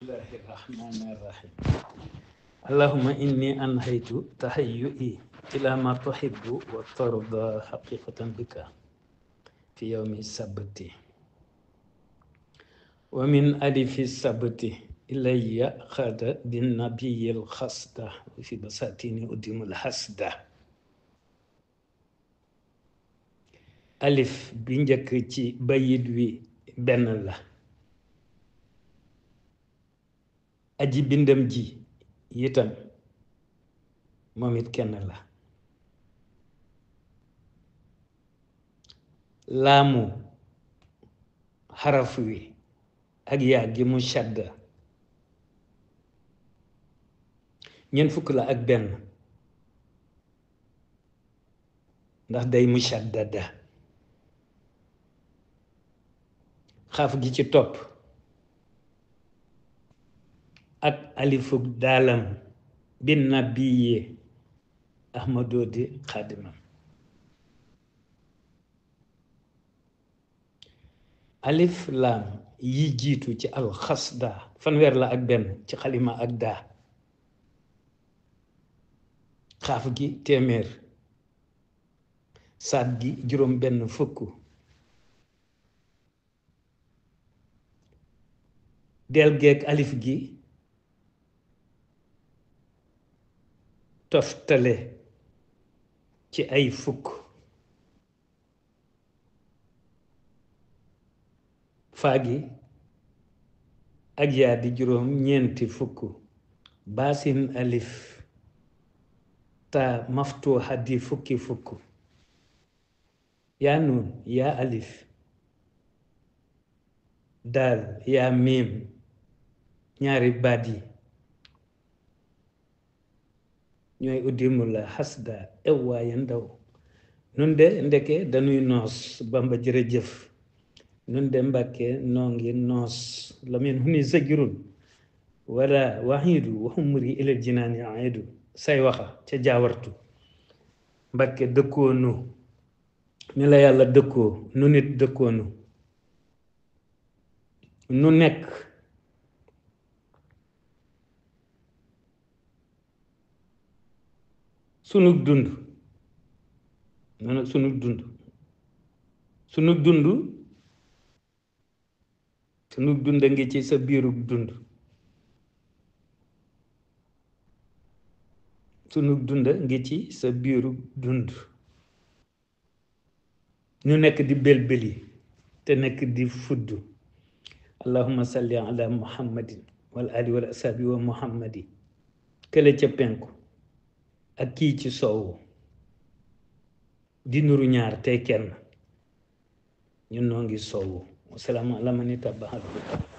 الله الرحمن الرحيم اللهم إني أنهيت تهيئي إلى ما تحب وترضى حقيقة بك في يوم السبت ومن ألف السبت إلي خاد بالنبي الخصدة في بساتين أدم الحسدة ألف بنجكتي بيد وي بن الله aji bindam ji yitam moom it kenn la laamu xaraf wi ak yaa gi mu shadda ñeent fukk la ak benn ndax day mu shaddada xaaf gi ci topp ak alifuk daalam bin nabiyyi ahmadoo di xaadimam alif laam yi jiitu ci alxasda fanweer la ak benn ci xalima ak daa xaaf gi téeméer saat gi juróom benn fukk del geeg alif gi toftale ci ay fukk faa gi ak yaa di juróom ñeenti fukk baasin alif ta maftuuxa di fukki fukk yaa nuun yaa alif daal yaa miim ñaari baat yi ñooy uddimu la xasda ewwaaye ndaw nun de ndeke dañuy noos bamba jërëjëf nun de mbàkke noo ngi noos la min huni zajrun wala waxiidu waxumuri ilal jinaani aidu say waxa ca jaawartu mbàkke dëkkoonu ni la yàlla dëkkoo nu nit dëkkoonu nu nekk sunug dund sunug dund sunug dund sunug dund a ngi ci sa biirug dund sunug dund ngi ci sa biirug dund ñu nekk di belbeli te nekk di fudd allahumma salli ala muhammadin wal ali wal ashabi wa muhammadi kële ca penku ak kii ci soowu di nuru ñaar tey kenn ñun noo ngi soowu wasalaamu ala man ittaba'a al huda